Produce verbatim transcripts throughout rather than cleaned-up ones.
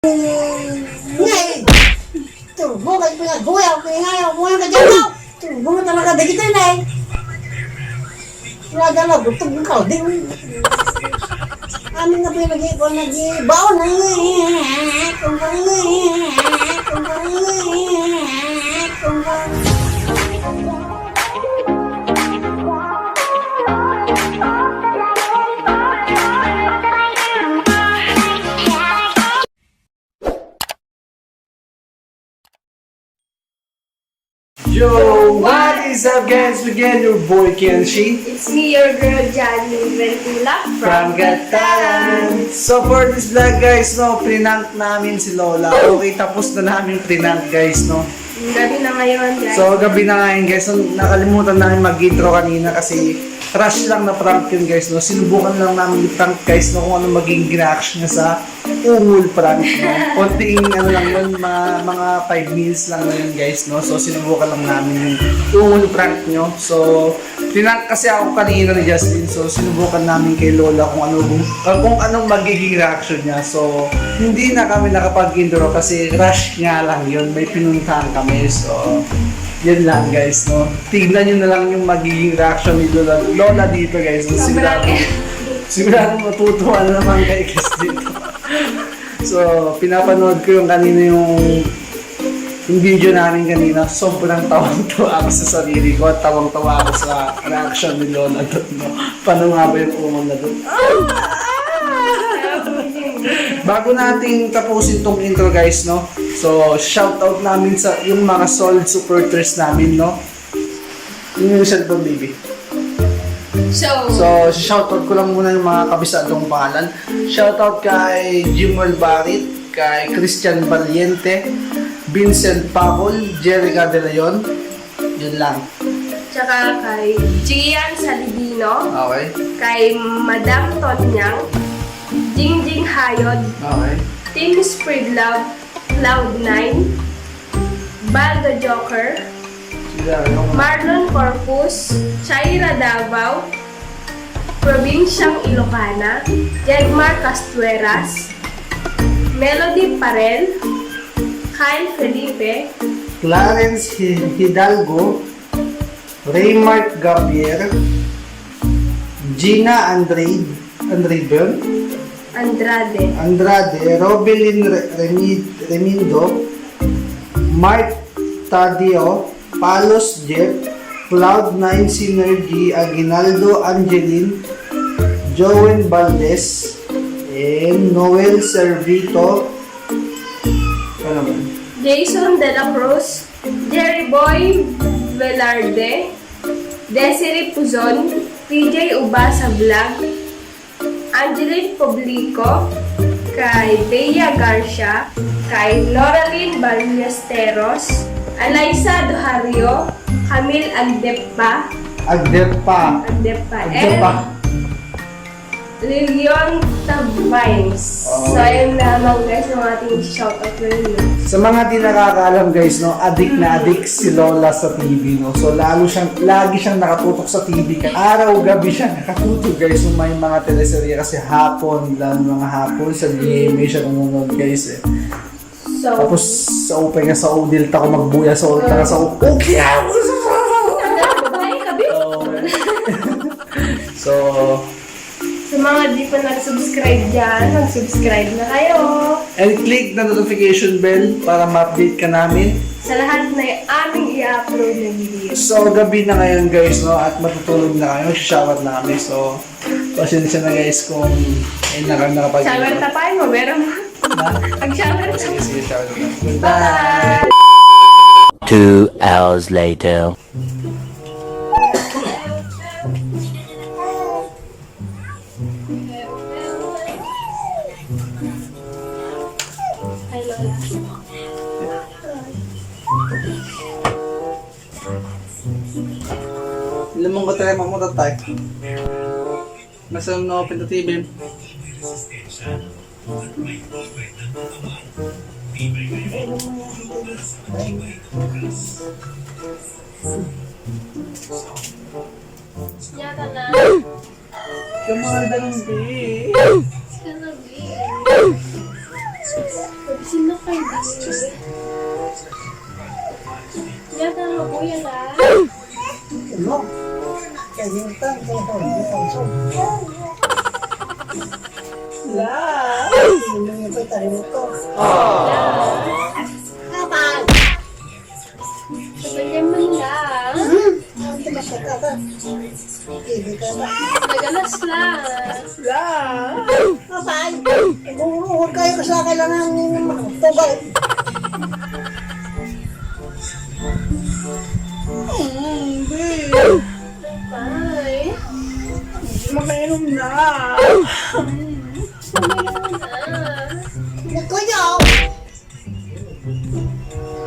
Ngay! Turbo kay pinagbuya, kay ngay, mo yung kadyan daw. Turbo nga talaga, dagiti na eh. Wala na, butog ng kauding. Amin nga pinag-iwan, nag-ibaon na. Yo, what is up, guys? Again, your boy Kenshi. It's me, your girl, Janine Ventula from Gataran. So, for this vlog, guys, no, prank namin si Lola. Okay, tapos na namin prank, guys, no? Gabi na ngayon, guys. So, gabi na ngayon, guys. So, nakalimutan namin mag-intro kanina kasi rush lang na prank yun, guys, no? Sinubukan lang namin i-prank, guys, no, kung ano maging reaction niya sa ungol prank, no? Konting, ano lang yun, ma-, mga five minutes lang na yun, guys, no? So, sinubukan lang namin yung ungol prank nyo. So, prank kasi ako kanina ni Justin. So, sinubukan namin kay Lola kung ano, kung, ah, kung anong magiging reaction niya. So, hindi na kami nakapag-intro kasi rush nga lang yun. May pinuntahan kami. So, yun lang, guys, no? Tignan nyo na lang yung magiging reaction ni Lola, Lola dito, guys. So, sigurado, sigurado matutuwa na naman kayo, guys, dito. So, pinapanood ko yung kanina yung, yung video namin kanina. Sobrang tawang-tawa ako sa sarili ko at tawang-tawa ako sa reaction ni Lola doon, no? Paano nga ba yung umang na doon? Bago natin tapusin tong intro, guys, no? So, shoutout namin sa yung mga solid supporters namin, no? Yung cellphone, baby. So, so, shoutout ko lang muna yung mga kabisado kong pangalan. Shoutout kay Jimwell Barit, kay Christian Valiente, Vincent Pacol, Jerica De Leon. Yun lang. Tsaka kay Gian Salidino. Okay. Kay Madam Tonyang, Jingjing Hayod, okay. Team Spread Love, Cloud nine, Baldo Joker, Marlon Corpus, Chaira Davao, Probinsyang Ilocana, Jedmar Castueras, Melody Parel, Kyle Felipe, Clarence Hi-, Hidalgo, Raymark Gabriel, Gina Andrade, Andrade, Andrade. Andrade, Robelin Re-, Remi-, Remindo, Mark Tadio, Palos Jeff, Cloud nine Synergy, Aguinaldo Angeline, Joen Valdez, and Noel Servito. Ano naman? Jason De La Cruz, Jerry Boy Velarde, Desiree Puzon, P J Ubasa Vlog, Angeline Publico, kay Bea Garcia, kay Noraline Ballesteros, Alaysa Dohario, Camille Agdepa, Agdepa. Agdepa, Agdepa. And Lilion Tagvines. Oh. So, ayun lamang, guys, ang ating shoutout ngayon, no? Sa mga di nakakaalam, guys, no, adik na adik si Lola sa T V, no? So, lalo siyang, lagi siyang nakatutok sa T V. Araw-gabi siya nakatutok, guys. So, may mga teleserye kasi hapon lang, mga hapon, sa G M A siya nanonood, guys, eh. So, tapos, sa upay nga sa udil, ta ko magbuya sa ulta nga sa u-, okay, ah, babae ka, be. Oh. So, sa mga di pa nag-subscribe dyan, mag-subscribe na kayo. And click the notification bell para ma-update ka namin sa lahat na aming i-upload na video. So, gabi na ngayon, guys, no? At matutulog na kami, magsha-shower na kami. So, pasensya na, guys, kung hindi na kami nakapag- Shower ta pa, eh, mabera mo. Ha? Mag-shower ta. Sige, sige, shower na. Goodbye. Bye. Two hours later. Hi, Lola. Ilan mong baterya mo, tatay? Nasa na open to T V? Yata na. Kamahal na ng B. Excuse me. Sino kayo, baby? Yata nga po yan, ah. Ano? Kalimutan ko po. La. Hindi mo pa tayo ko. Kapal. Sabay naman lang. Hmm? Ang tigas ka ba? Hindi ka ba? Nagalas lang. La. Kapal. Kung uhod kayo, kasi kailangan ninyo magtubay. Mm, babe. Bye. Makainom na. Uminom na. Nagkuyaw.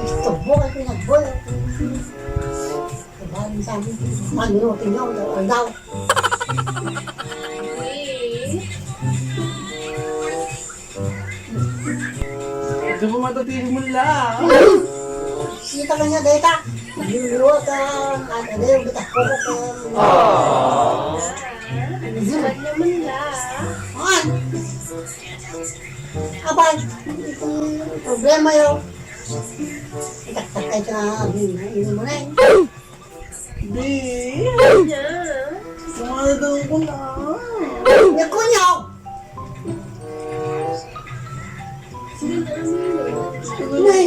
Gusto mo kasi nagboy. Sabi sa amin, "Ano, tingnan mo, daw, daw." Ito po matutili mo lang. Kita ka niya, data. Luluwa ka, ano, dahil kita ko ka. Ah. Ano naman lang. Ah. Abay, itong problema yun. Itaktak kayo sa amin, ano mo na yun. Di. Niya. Sumaldo ko na. Niya ko niya. Sige na, ano? Nay,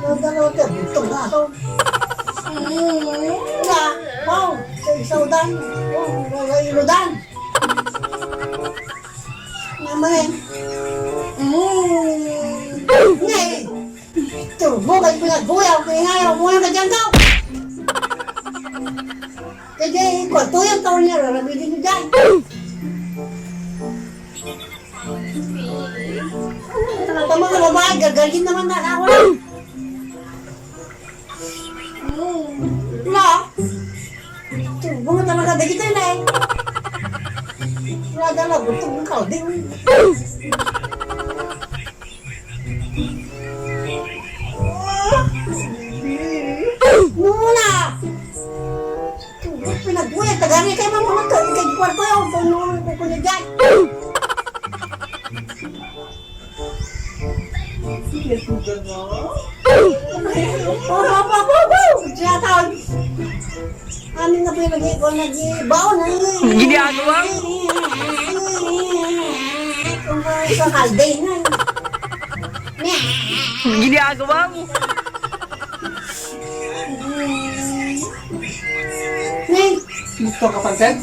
ang dalawa ka, butong na ako. Mm. Nga, wow, sa isaudan. Wow, wala iludan. Naman eh. Mm. Nay. Turbo, kay pinagbuyaw, kay nga, umuwi ka dyan daw. Kay di, kwarto yan, taon niya, rarabidin niyo dyan. Ang mga babae, gagaling naman na, ako lang. Wala. Turbo nga talaga, dagito yun eh. Wala dala, butog ng kalding. Muna! Pinagbuya, tagari kayo mga mga kalding kwarto yun. Kung noon, kung kuya dyan. Yes, mo gano'n? Papa, papa, papa! Diya tawag. Amin na po yung nag-iibaw na yun. Ginagawa mo? Kung sa kalde na yun. Ginagawa mo? Nay! Gusto ka pansit?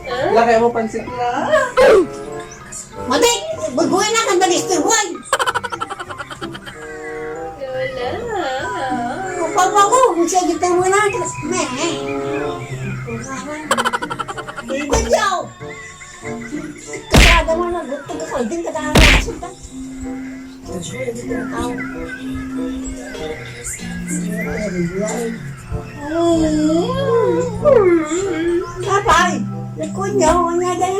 Huh? Lagay mo pansit na. Mati! Baguhin na kang dalis turbuan! Lola! Papa ko, kung siya dito mo na, tapos, meh. Ikaw! Kada mo na, gusto ko, din ka na, gusto ka. Apay, nakunyo, nga dyan.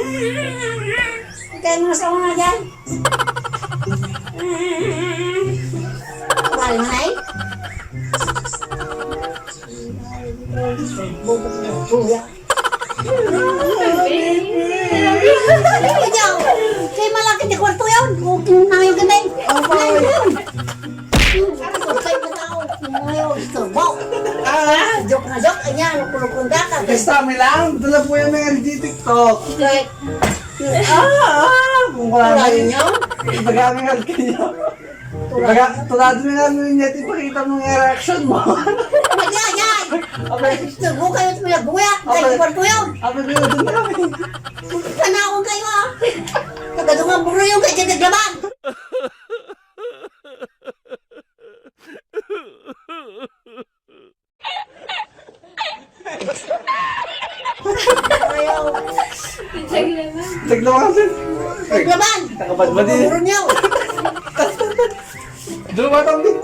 Kaya mo sa mga dyan. Wala na eh. Bukas na, kuya. Ikaw, kay malaki ti kwarto yun. Okay na yun kami. Opo. Ayun. Kwarto yun. Ayaw, istorbo. Ah. Joke na joke. Ayan, kulukunda ka. Basta kami lang. Dala po yung mga di TikTok. Okay. Ah, ah, kung wala Wala na yun. Yun. Ibaga kami nga kayo. Baga, tulad mo nga, ano yun, ipakita mo nga reaction mo. Magyayay! Abay. Gusto mo kayo ito yung buya? Abay. Dahil kwarto yun. Abay, may udon kami. Panahon kayo, ah. Tagadungan mo rin yung kay Jadaglaban. Ayaw. Jaglaban. Jaglaban, sir. Jaglaban. Nakabad ba din? Puro niyo. Jaglaban, tawag din.